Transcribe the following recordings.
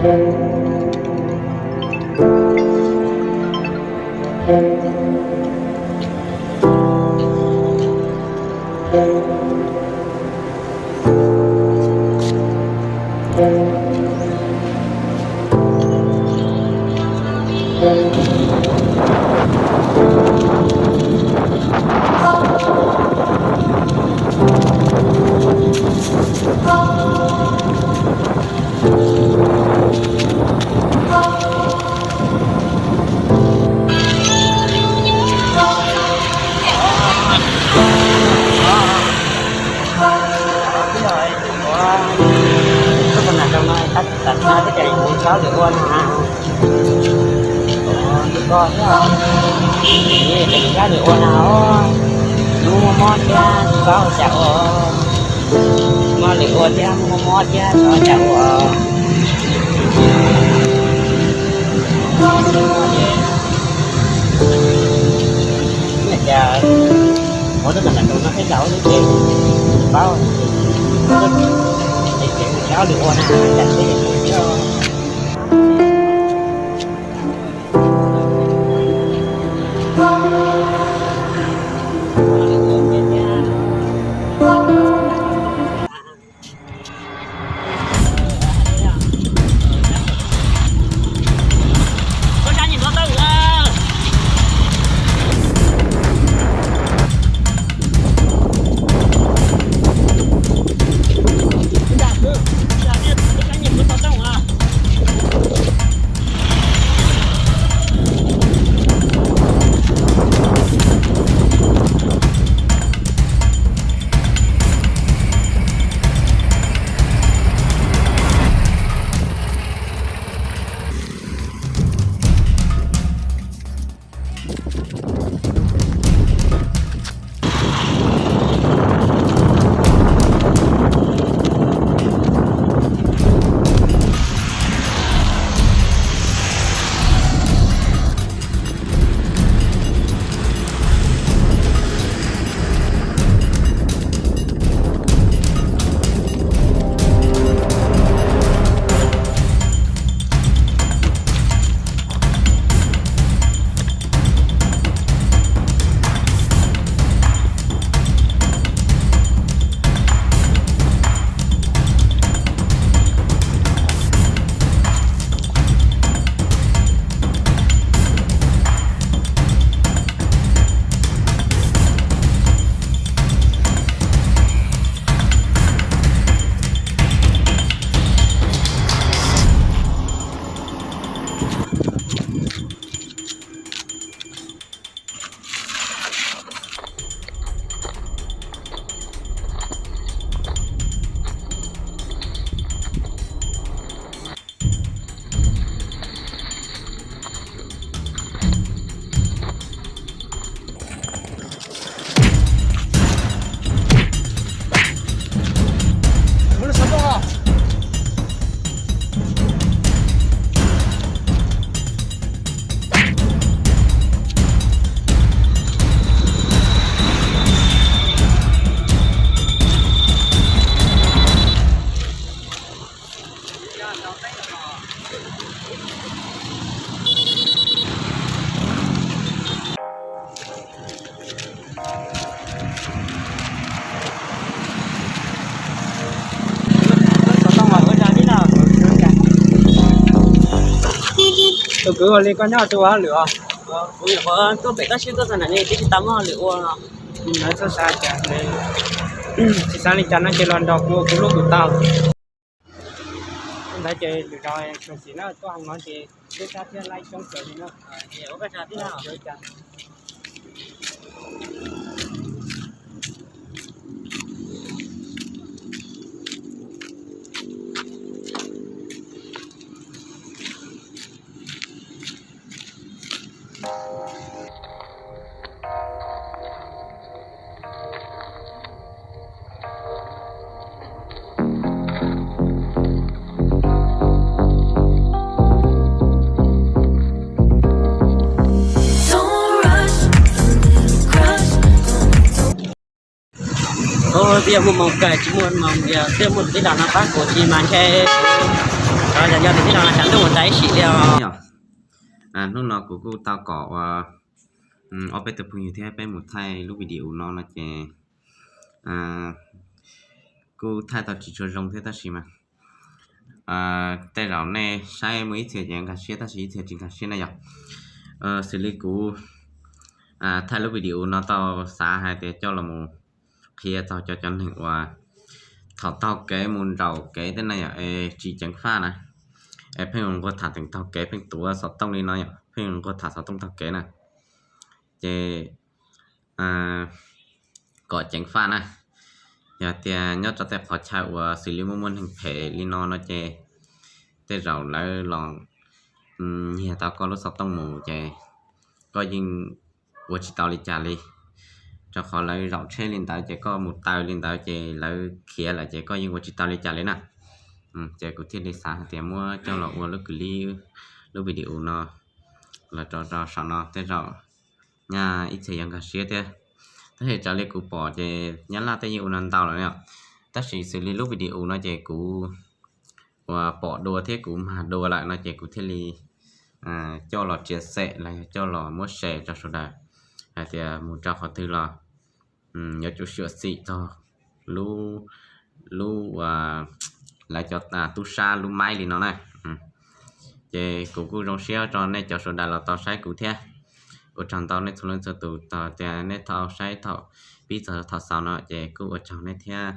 Tus nam rau no tab tom txhaj teb ces kuv txhob lwm ua na. Tus ko thiab, tus kab lwm ua na, hnub muaj mob thiab tsis paub ua cas ua, muaj lwm ua thiab muaj mob thiab tsis paub ua cas ua. Ua cas ua tab tom nam rau no peb zaum lub tsev tsis paub, ces tsev tsis paub lwm ua na, cas teb thiab. Tus kwv ua li koj nyob twb ua lwm os? Kuv nyuam qhuav tuaj pem tab sis tuaj txog ntawm ne twb tsis tau muaj lwm ua. Lawv txhob xav cas, tsis xav li cas no ces los nrog kuv ua kuv lub kuv tau. Ntawd ces lwm zaus tshwm sim na tuaj heev no ces tub sab thiab laib coob kawg li na. Twb yog muaj moos kawg tsis muaj moos, twb yog muaj tib lam no pab kuv tsis mas ntshe Cov yog tus tij laug no tshav ntuj mus tag ib sim li os. Hnub no kuv kuj tau kom ua ob peb tug phooj ywg thiab peb mus thaij lub video no no ces kuj thaij tau tsis tshua zoo thiab tab sis mas tej zaum nej saib muaj ib txhia ces nkag siab tab sis ib txhia tsis nkag siab na yog. Xws li kuv thaij lub video no tau xav hais tias coj los mus qhia txog cov cov neeg uas thaum taug kev mus nraum kev tej na yog es tsis ceev faj na, es pheej nquag tham teem taug kev pheej tuav xov tooj li no yog pheej nquag tham xov tooj taug kev na, ces kom ceev faj na. Yog tias nyob rau tej qhov chaw uas xws li muaj muaj neeg phem li no no ces tej zaum lawv los nyiag tau koj lub xov tooj mus ces koj yeej ua tsis tau li cas li, rau qhov lawv zaum tsheb li ntawd ces koj mus taw li ntawd ces lawv khiav lawm ces koj yeej ua tsis tau li cas li na. Ces kuv thiaj li xav hais tias muab coj los ua lub clip, lub video no los rau rau saum no tej zaum nyaj ib txhia yuav nkag siab thiab. Tab sis raws li kuv pom ces Nyab Laj tej yeej ua no ntau lawm os, tab sis xws li lub video no ces kuv uas pom dua thiab kuv mag dua lawm no ces kuv thiaj li coj los tsia xem los yog coj los muab share rau sawv daws hais tias mus rau qhov twg los yuav tsum xyuam xim txog lub, lub uas lawv cov tub sab lub maib li no na. Ces kuv kuj zoo siab rau nej cov sawv daws los tau saib kuv thiab. Ua tsaug ntau nej txhua leej txhua tus tau tias nej tau saib thaum pib txog thaum xaus no ces kuj ua tsaug nej thiab.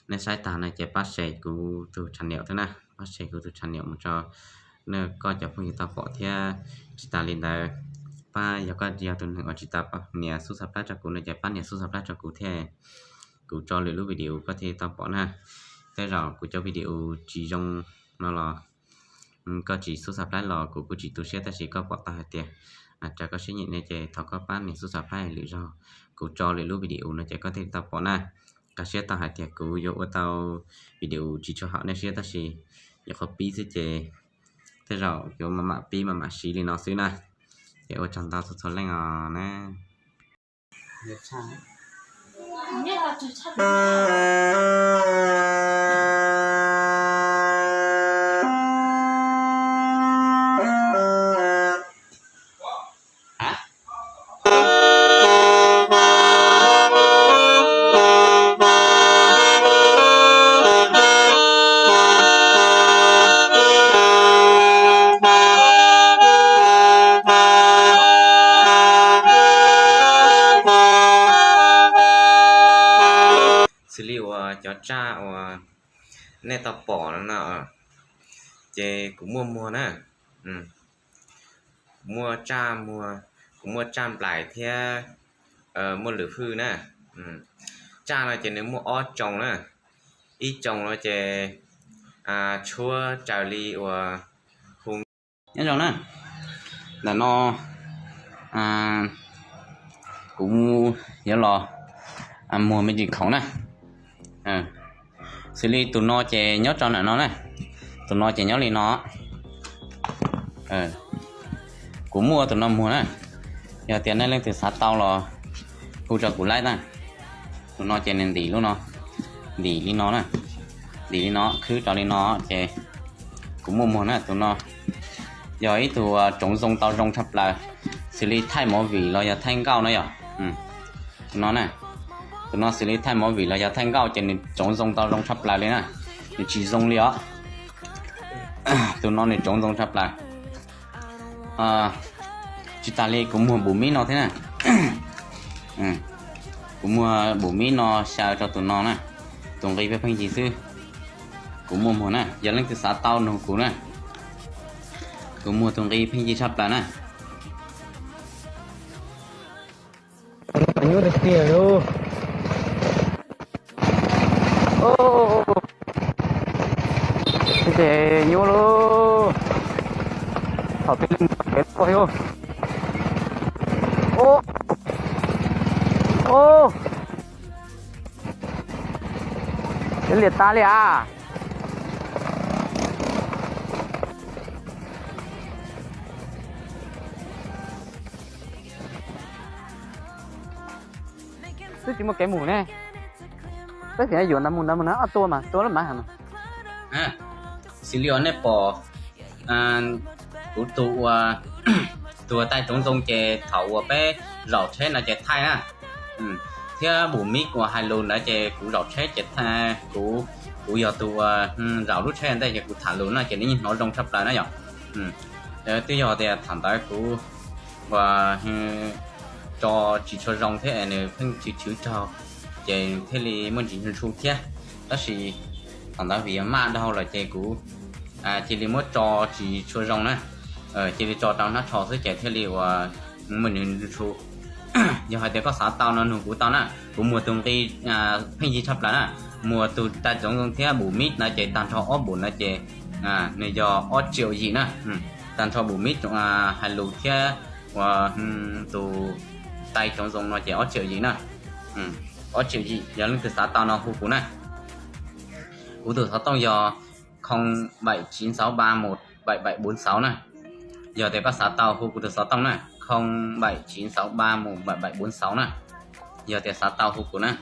Nej saib tag no ces pab share kuv tus channel thiab na, pab share kuv tus channel mus rau nej koj cov phooj ywg tau pom thiab. Tsis tas li ntawd, pab yog koj yog tus neeg uas tsis tau nias subscribe rau kuv no ces pab nias subscribe rau kuv thiab, kuv tso lwm lub video koj thiaj tau pom na. Tej zaum kuv cov video tsis zoo no los koj tsis subscribe los kuv kuj tsis tu siab tab sis koj pom tau hais tias raws koj siab nyiam ne ces thov koj pab nias subscribe lwm zaug kuv tso lwm lub video no ces koj thiaj tau pom na. Nkag siab tau hais tias kuv yuav ua tau video tsis tshua haum nej siab tab sis yog qhov pib xwb ces tej zaum yuav mam mam pib mam mam siv li no xwb na. Ces ua tsaug ntau txhua txhua leej os na. Xws li uas cov tsaj uas nej tau pom no na, ces kuv muaj muag na. Kuv muaj tsaj muag, kuv muaj tsaj nplaim thiab muaj lwm hwj na. Tsaj no ces nws muaj ob tsoos na, ib tsoos no ces tshuab raws li uas hu. Nyob zoo na, ntawm no kuv yuav los muag me ntsis khoom na. Xws li tus no ces nyob rau ntawm no na, tus no ces nyob li no. Kuv muaj tus no muag na, yog tias nej leej twg xav tau los hu rau kuv laib na. Tus no ces nws ntim lub no, ntim li no na, ntim li no khwb rau li no ces kuv muaj muag na. Tus no yog ib tug tsoov zoo tau zoo tshaj plaws, xws li thaij movie los yog thaij nkauj na yom. Tus no na, tus no xws li thaij movie los yog thaij nkauj ces nws tsoov zoo tau zoo tshaj plaws li na, nws tsis zoo li os. Tus no nws tsoov zoo tshaj plaws. Tsis tas li kuv muag npum mib no thiab na. Kuv muag npum mib no xyaw rau tus no na, tus nqi pheej pheej yig xwb. Kuv muaj muag na, yog leej twg xav tau nug kuv na. Kuv muag tus nqi pheej yig tshaj plaws na. Nyuaj tiag tiag lauj. Ces nyuaj lauj. Thaum twg li mus kev tuaj thiab. Ib liam tas li as. Twb tsis muaj kev mus ne. Tab sis yuav ntawd mus ntawd mus na, ob tua mas tua lub mav heev mas. Xws li uas nej pom kuv tus ua, tus ua tai tsoov zoo ces thaum uas peb zaum tsheb no ces thaij na, thiab bus mib uas hais lus ntawd ces kuv zaum tsheb ces kuv, kuv yog tus ua zaum lub tsheb ntej ces kuv tham lus no ces nws yeej hnov zoo tshaj plaws na yom. Twb yog tias thaum ntawd kuv ua tso tsis tshua zoo thiab nws pheej chwv chwv raug, ces thiaj li muaj ntsis ntshu thiab. Tab sis thaum ntawd vim yog maj dhau lawm ces kuv cia li muab tso tsis tshua zoo na, cia li tso rau hnab tsho xwb ces thiaj li ua muaj nws ntshu. Yog hais tias koj xav tau no nug kuv tau na, kuv muag tus nqi pheej yig tshaj plaws na, muag tus tai tsoov zoo thiab bus mib no ces tag nrho ob bus no ces nws yog ob triệu yim na. Tag nrho bus mib hais lus thiab ua tus tai tsoov zoo no ces ob triệu yim na. Ob triệu yim, yog leej twg xav tau no hu kuv na. Kuv tus xov tooj yog không bảy chín sáu ba một bảy bảy bốn sáu na. Yog tias koj xav tau hu kuv tus xov tooj na, không bảy chín sáu ba một bảy bảy bốn sáu na. Yog tias xav tau hu kuv na.